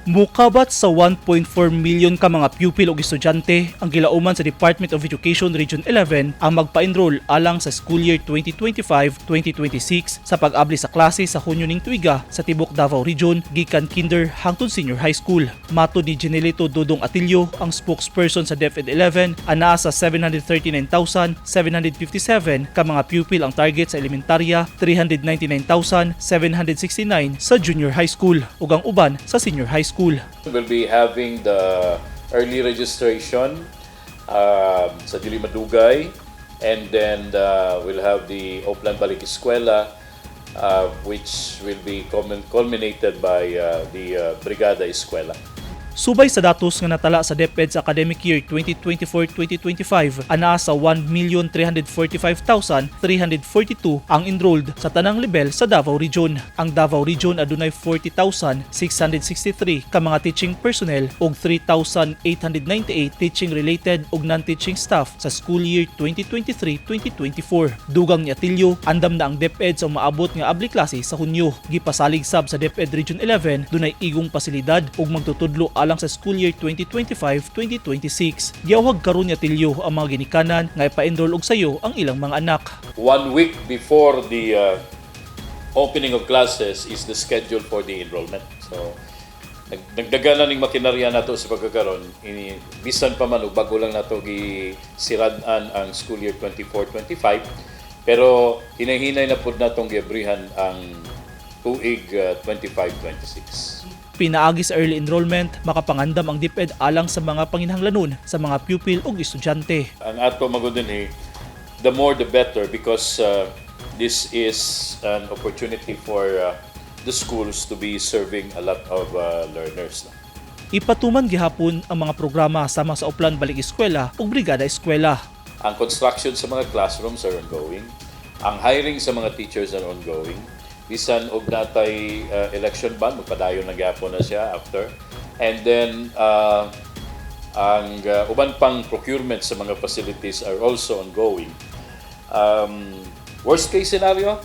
Mukabat sa 1.4 million ka mga pupil o estudyante ang gilauman sa Department of Education Region 11 ang magpa-enroll alang sa school year 2025-2026 sa pag-abli sa klase sa Hunyo ning tuiga sa tibok Davao Region, gikan kinder hangtod senior high school. Matod ni Genelito Dodong Atilio, ang spokesperson sa DepEd 11, anaa sa 739,757 ka mga pupil ang target sa elementarya, 399,769 sa junior high school ug ang uban sa senior high school. We'll be having the early registration sa dili madugay and then we'll have the Oplan Balik Eskwela, which will be culminated by the Brigada Eskwela. Subay sa datos nga natala sa DepEd sa academic year 2024-2025, anaa sa 1,345,342 ang enrolled sa tanang level sa Davao Region. Ang Davao Region adunay 40,663 ka mga teaching personnel ug 3,898 teaching-related ug non-teaching staff sa school year 2023-2024. Dugang ni Atilio, andam na ang DepEd sa umaabot nga abli klase sa Hunyo. Gipasalig sab sa DepEd Region 11, dunay igong pasilidad ug magtutudlo alang sa school year 2025-2026. Giawhag karon ni Atilio ang mga ginikanan nga ipa-enroll og sayo ang ilang mga anak. One week before the opening of classes is the schedule for the enrollment. So, nagdagan na ning makinarya nato sa pagkakaron ini, bisan pa man og bago lang nato gisirad-an ang school year 24-25, pero hinay-hinay na pud natong giabrihan ang tuig 25-26. Pinaagi sa early enrollment, makapangandam ang DepEd alang sa mga panginhanglanon sa mga pupil ug estudyante. Ang ato magud dinhi, the more the better, because this is an opportunity for the schools to be serving a lot of learners. Ipatuman gihapon ang mga programa sama sa Oplan Balik Eskwela ug Brigada Eskwela. Ang construction sa mga classrooms are ongoing. Ang hiring sa mga teachers are ongoing. Bisan og natay election ban, magpadayon na gyapon na siya after. And then ang uban pang procurement sa mga facilities are also ongoing. Worst case scenario,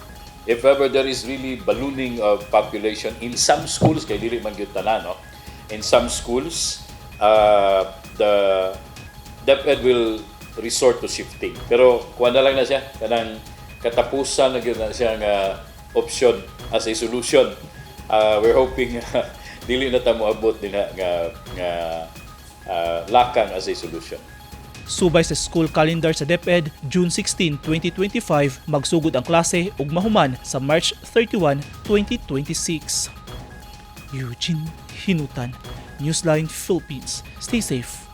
if ever there is really ballooning of population in some schools, kay dili man gyud tanan, no? In some schools, the DepEd will resort to shifting. Pero kuha na lang na siya, kanang katapusan na gyud na siya nga option as a solution. We're hoping dili na ta moabot dinha nga lakang as a solution. Subay sa school calendar sa DepEd, June 16, 2025, magsugod ang klase ug mahuman sa March 31, 2026. Eugene Hinutan, Newsline Philippines. Stay safe.